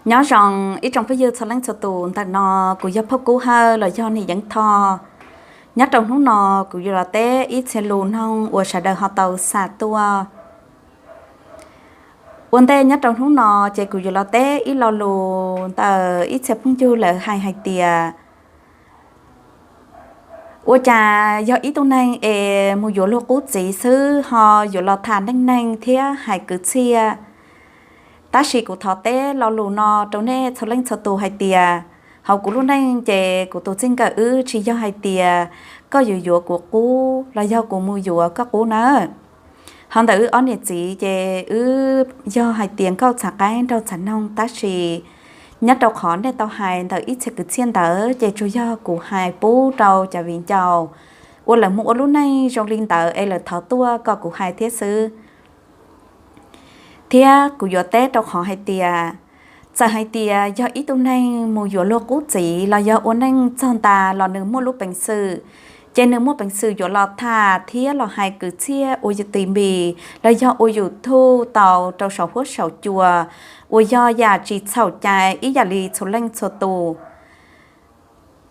Nyob zoo ib tsoom phooj ywg txhua leej txhua tus, ntawm no kuv yog Phauj Kub Hawj los yog Nim Yeeb Thoj. Nyob rau hnub no kuv yuav los teb ib txhia lus noog uas sawv daws ho tau xa tuaj. Ua ntej nyob rau hnub no ces kuv yuav los teb ib lo lus ntawm ib txhia phooj ywg lawv hais hais tias ua cas yog ib tug neeg es mus yuav luag qub txiv xwb ho yuav los tham neej neeg thiab hais kwv txhiaj. Tab sis kuv thov teb lo lus no rau nej txhua leej txhua tus hais tias hauv kuv lub neej ces kuv tus txij nkawm wb tsis yog hais tias koj yuav yuav kuv qub los yog kuv mus yuav koj qub nawb. Ho ntawm wb ob niam txiv ces wb yog hais tias nkauj txhav qaib nraug txhav noog, tab sis nyob rau qhov nej tau hais ntawm ib txhia kwv txhiaj ntawd ces tsuas yog kuv hais pub rau cov viv ncaus uas lawv mus ua lub neej zoo li ntawd es lawv thov tuaj kom kuv hais thiab xwb. Thiab kuv yuav teb rau qhov hais tias txawm hais tias yog ib tug neeg mus yuav luag qub txiv los yog ua neej txog ntas los nws muaj lub peev xwm, ces nws muaj peev xwm yuav los tham thiab los hais kwv txhiaj ua yus tis npis los yog ua YouTube tau rau saum huab saum cua uas yog yam tsis txhaum cai ib yam li txhua leej txhua tus.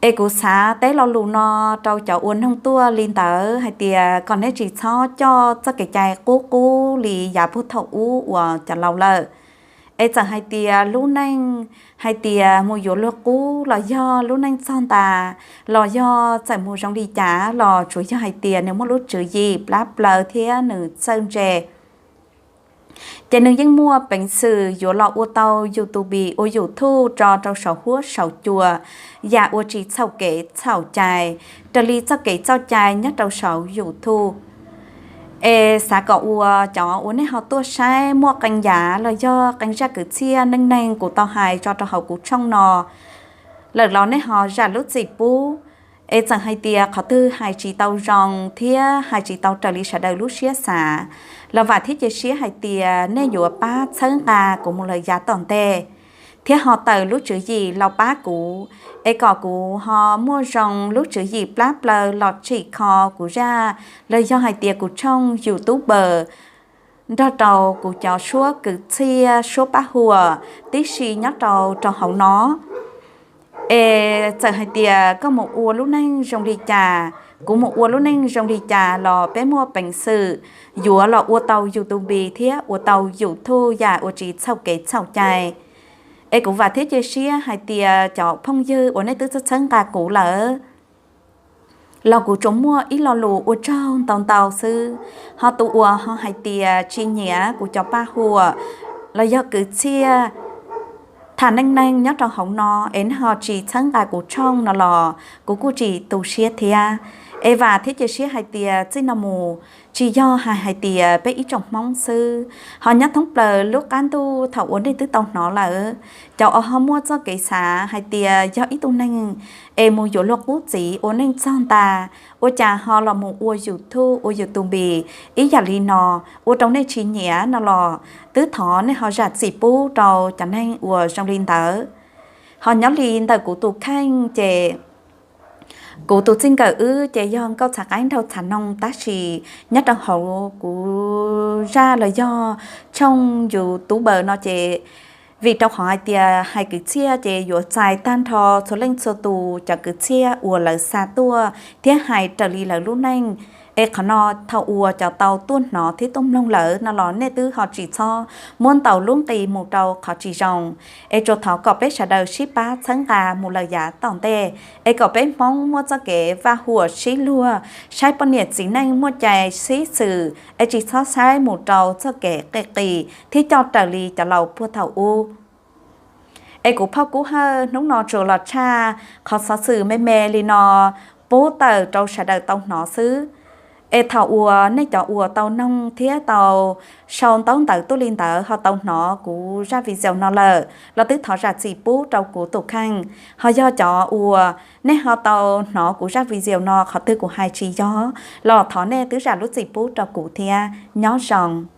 Es kuv xav teb lo lus no rau cov uas noog tuaj li ntawd hais tias kom nej tsis txhob coj txoj kev cai qub qub li yav puag thaum ub uas cov laus lawm. Es txawm hais tias lub neej hais tias mus yuav luag qub los yog lub neej txog ntas los yog txawm mus zoo li cas los tsuas yog hais tias nws muaj lub tswv yim plab plaws thiab nws txawj ntse, ces nws yeej muaj peev xwm yuav los ua tau yus tus npis ua YouTube tso rau saum huab saum cua yam uas tsis txhaum kev txhaum cai raws li txoj kev txoj cai nyob rau saum YouTube. Es xav kom ua cov uas nej ho tuaj saib muaj qee yav los yog qee zaj kwv txhiaj neej neeg kuv tau hais tso rau hauv kuv tshooj no lawm los nej ho zam lub txim pub. Es txawm hais tias qhov twg hais tsis tau zoo thiab hais tsis tau raws li sawv daws lub siab xav los vam thiab cia siab hais tias nej yuav pab txhawb nqa kuv mus lawm yav tom ntej, thiab ho tawm lub tswv yim los pab kuv, es kom kuv ho muaj zoo lub tswv yim plab plaws los tsim kho kuv zaj los yog hais tias kuv tshooj YouTuber nrog rau kuv cov suab kwv txhiaj suab pab huam tib si nyob rau rau hauv no. Es txawm hais tias koj mus ua lub neej zoo li cas, kuv mus ua lub neej zoo li cas los peb muaj peev xwm yuav los ua tau yus tus npis thiab ua tau YouTube yam uas tsis txhaum kev txhaum cai. Es kuv vam thiab cia siab hais tias cov phooj ywg uas nej twb txhawb txhawb nqa kuv lawm los kuv tsuas muaj ib lo lus ua tsaug ntau ntau xwb. Ho tus uas ho hais tias tsis nyiam kuv cov paj huam los yog kwv txhiaj tham neej neeg nyob rau hauv no es nej ho tsis txhawb nqa kuv tshooj no los kuv kuj tsis tu siab thiab. Es vam thiab cia siab hais tias txij no mus tsis yog hais hais tias peb ib tsoom Hmoob xwb, ho nyob thoob plaws lub qab ntuj thaum uas nej twb tau hnov lawm, cov uas ho muaj txoj kev xav hais tias yog ib tug neeg es mus yuav luag qub txiv ua neej txog ntag, ua cas ho los mus ua YouTube ua yus tus npis ib yam li no, ua rau nej tsis nyiam no los twb thov nej ho zam txim pub rau cov neeg uas zoo li ntawd. Ho nyob li ntawm kuv tus kheej ces kuv tus txij nkawm wb ces yog nkauj txhav qaib nraug txhav noog, tab sis nyob rau hauv kuv zaj los yog tshooj YouTuber no ces vim rau qhov hais tias hais kwv txhiaj ces yuav txais tag nrho txhua leej txhua tus cov kwv txhiaj uas lawv xa tuaj thiab hais raws li lawv lub neej. Es qhov no thaum uas cov tau tuaj hnov thiab tuaj mloog lawm no los nej twb ho tsis txhob muab ntaus lub nqi mus rau qhov tsis zoo. Es tsuas thov kom peb sawv daws sib pab txhawb nqa mus lawm yav tom ntej, es kom peb Hmoob muaj txoj kev vaj huam sib luag, saib poj niam txiv neej muaj cai sib xwm, es tsis txhob saib mus rau txoj kev qis qis thiab coj raws li cov laus puag thaum ub. Es kuv Phauj Kub Hawj hnub no tsuas los tshaj qhov xov xwm me me li no pub tawm rau sawv daws tau hnov xwb. Es thaum uas nej cov uas tau noog thiab tau sau ntaub ntawv tuaj li ntawd ho tau hnov kuv zaj video no lawm los twb thov zam txim pub rau kuv tus kheej. Ho yog cov uas nej ho tau hnov kuv zaj video no qhov twg kuv hais tsis yog los thov nej twb zam lub txim pub rau kuv thiab. Nyob zoo.